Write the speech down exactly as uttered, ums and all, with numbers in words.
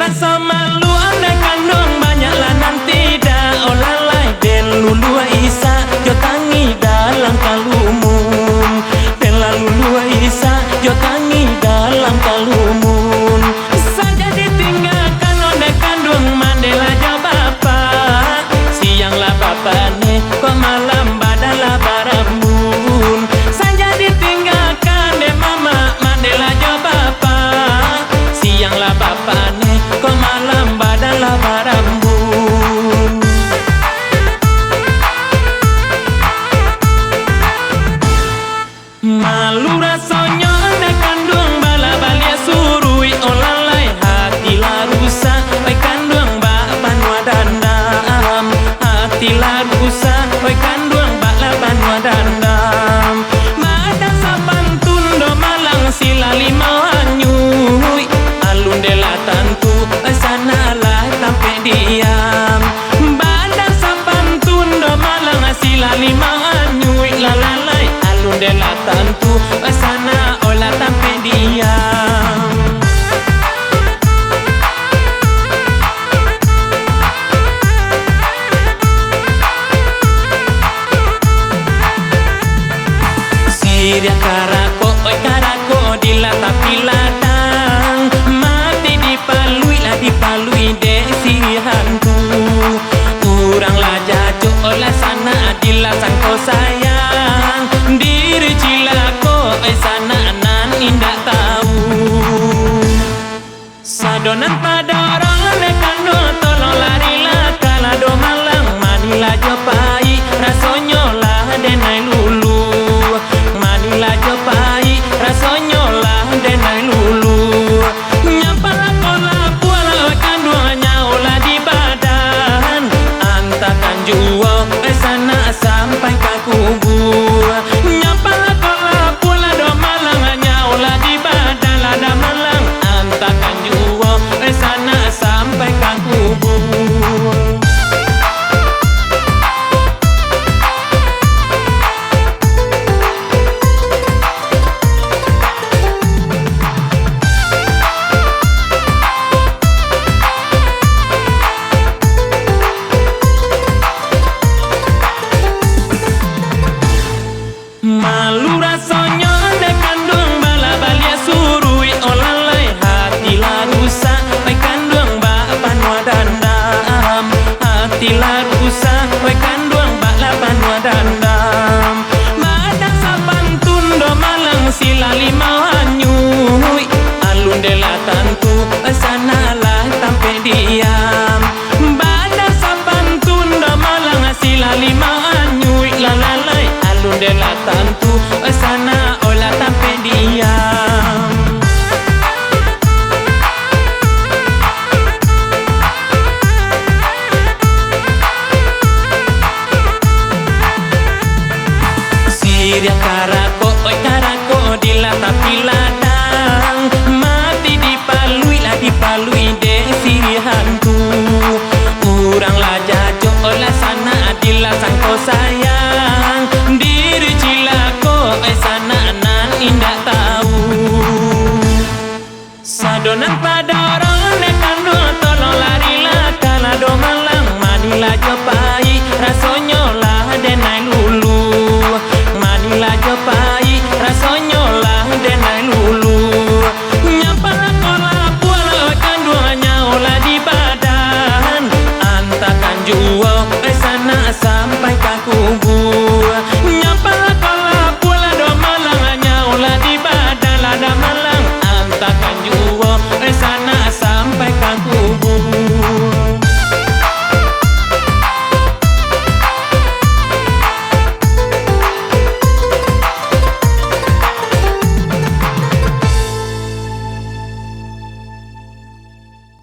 Rasa malu anak kanduang, banyaklah nan tidak, oh lalai, den luluah isak jo tangih dalam kalumun. Den lah luluah isak jo tangih dalam kalumun. Sajo ditinggakan anak kanduang, mandelah jo bapak. Siang lah bapaneh, kok malam badan lah barambun. Sajo ditinggakan dek mamak, mandelah jo bapak. Siang lah bapaneh, kok malam badan lah barambun. Malu rasonyo anak kanduang, bala baliak suruik, oh lalai, hati lah rusak, oi kanduang, bak panuah dandam. Hati lah rusak, oi kanduang, bak lah panuah dandam. Badan sapantun do malang, sila limau anyuik, alun dek lah tantu, oi sanak lah tampek diam. Badan sapantun do malang, sila limau anyuik lah lalai, alun dek lah tantu, oi sanak, oh lah tampek diam. Siriah karako, oi karako, di lah tapi ladang, mati dipaluik lah dipaluik dek si hantu. Urang lah jajok, oi lah sanak, di lah sangko sayang, diri cilako, oi sanak, nan indak tahu. Sado nan tadorong, anak kanduang, tolong larilah, kalau do malang, manilah jo paik, rasonyo lah denai lulu. Manilah jo paik, rasonyo lah denai lulu. Nyampang lah ko lapuah lah, oi kanduang, nyawo lah di badan, antakan juo, oi sanak, sampai ka kubua. Nyampang lah ko lapuah lah do malang, nyawo lah di badan lah do malang, antakan juo, oi sanak, sampai ka kubua. Malu rasonyo anak kanduang, bala baliak suruik, oh lalai, hati lah rusak, oi kanduang, bak panuah dandam. Hati lah rusak, oi kanduang, bak lah panuah dandam. Badan sapantun do malang, sila limau anyuik, alun dek lah tantu, oi sanak lah tampek diam. Badan sapantun do malang, sila limau anyuik lah lalai, alun dek lah tantu, oi sanak, oh lah tampek diam. Siriah karako, oi karako, di lah tapi ladang, mati dipaluik lah dipaluik dek si hantu. Urang lah jajok, oi lah sanak, di lah sangko sayang, diri cilako, oi sanak, nan indak tahu. Sado nan tadorong, anak kanduang, tolong larilah, kalau do malang, manilah jo paik, rasonyo lah denai lulu. Manilah jo paik, rasonyo lah denai lulu. Nyampang lah ko lapuah lah, oi kanduang, nyawo lah di badan, antakan juo, oi sanak, sampai ka kubua.